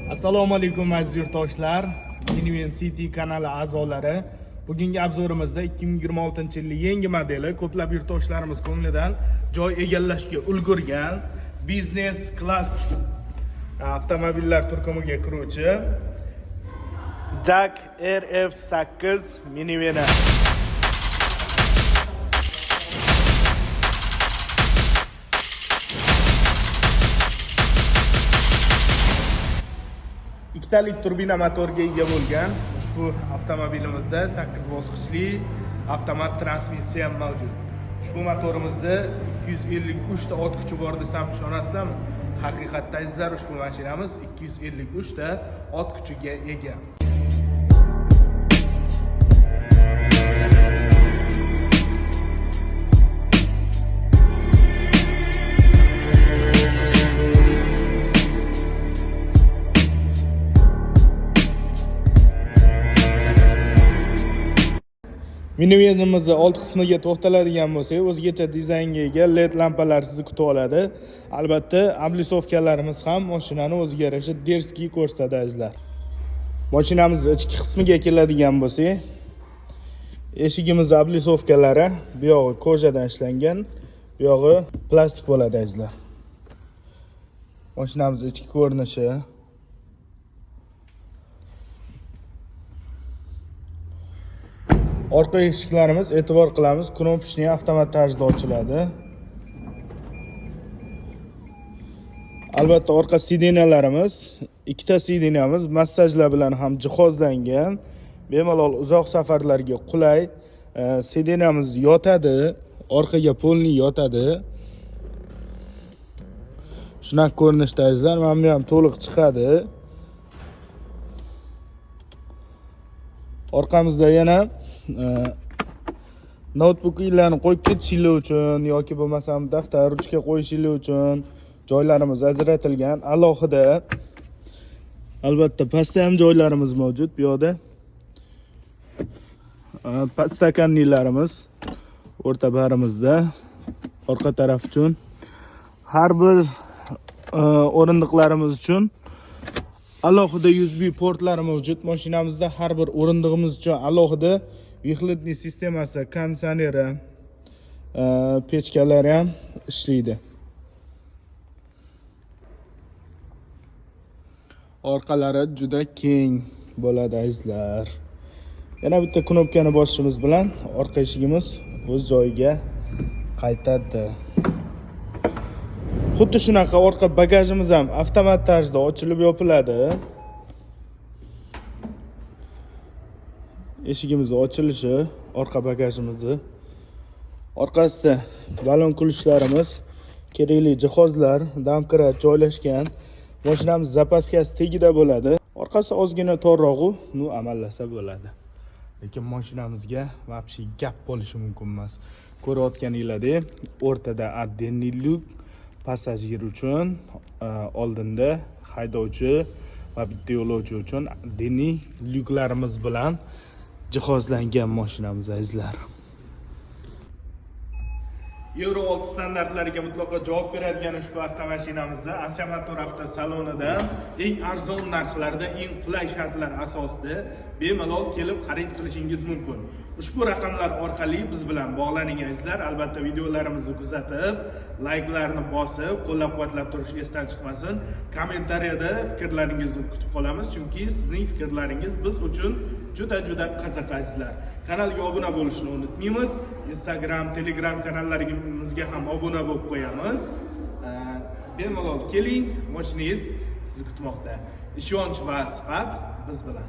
Assalomu alaykum, aziz yurtdoshlar, Minivan City kanali a'zolari. Bugungi обзор imizda 2026-yilning yangi modeli, ko'plab yurtdoshlarimiz ko'nglidan joy egallashga ulgurgan biznes klass avtomobillar turkumiga kiruvchi JAC RF8 miniveni. Ikkitalik turbina motorga ega bo'lgan ushbu avtomobilimizda 8 bosqichli avtomat transmissiya ham mavjud. Ushbu motorimizda 253 ta ot kuchi bor desam, ishonasizlarmi? Haqiqatda, azizlar, ushbu mashinamiz 253 ta ot kuchiga ega. Minivanimizni old qismiga to'xtaladigan bo'lsak, o'zgacha dizaynga ega LED lampalar sizni kutib oladi. Albatta, облицовка larimiz ham mashinani o'ziga yarasha дерзкий ko'rsatadi, azizlar. Mashinamizni ichki qismiga keladigan bo'lsak, eshigimiz облицовка lari bu yog'i кожа dan ishlangan, bu yog'i plastik bo'ladi, azizlar. Mashinamiz ichki ko'rinishi. Orqa eshiklarimiz, e'tibor qilamiz, кнопочный, avtomat tarzda ochiladi. Albatta, orqa сиденья larimiz, ikkita сиденья miz massajlar bilan ham jihozlangan. Bemalol uzoq safarlarga qulay. Сиденья miz yotadi, orqaga полный yotadi. Shunaqa ko'rinishda, azizlar, mana bu ham to'liq chiqadi. Orqamizda yana noutbuklarni qo'yib ketishinglar uchun yoki bo'lmasam daftar, ruchka qo'yishinglar uchun joylarimiz ajratilgan alohida. Albatta, pastda ham joylarimiz mavjud bu yoqda. Подстаканник larimiz o'rta barimizda orqa taraf uchun, har bir o'rindiqlarimiz uchun alohida USB portlari mavjud. Mashinamizda har bir o'rindig'imiz uchun alohida выхлопный sistemasi, konditsioneri, pechkalari ham ishlaydi. Orqalari juda keng bo'ladi, azizlar. Yana bitta knopkani bosishimiz bilan orqa eshigimiz o'z joyiga qaytadi. Xuddi shunaqa orqa bagajimiz ham avtomat tarzda ochilib yopiladi. Eshigimizni ochilishi, orqa bagajimizni orqasida balon ключ larimiz, kerakli jihozlar, домкрат joylashgan. Mashinamiz запаска si tagida bo'ladi. Orqasi ozgina torrog'u, ну, amallasa bo'ladi. Lekin mashinamizga вообще gap bo'lishi mumkin emas. Ko'rayotganinglardek, o'rtada отдельный lyuk passajir uchun, oldinda haydovchi va bitta yo'lovchi uchun отдельный lyuklarimiz bilan jihozlangan mashinamiz, azizlar. Yevro 6 standartlariga mutlaqo javob beradigan ushbu avtomashinamizni Asia Motor avtosalonidan eng arzon narxlarda, eng qulay shartlar asosida bemalol kelib xarid qilishingiz mumkin. Ushbu raqamlar orqali biz bilan bog'laning, azizlar. Albatta, videolarimizni kuzatib, layklarni bosib, qo'llab-quvvatlab turish esdan chiqmasin. Kommentariyada fikrlaringizni kutib qolamiz, chunki sizning fikrlaringiz biz uchun juda juda qiziq, azizlar. Kanalga obuna bo'lishni unutmaymiz. Instagram, Telegram kanallarimizga ham obuna bo'lib qo'yamiz. Bemalol keling, mashinangiz sizni kutmoqda. Ishonch va sifat biz bilan.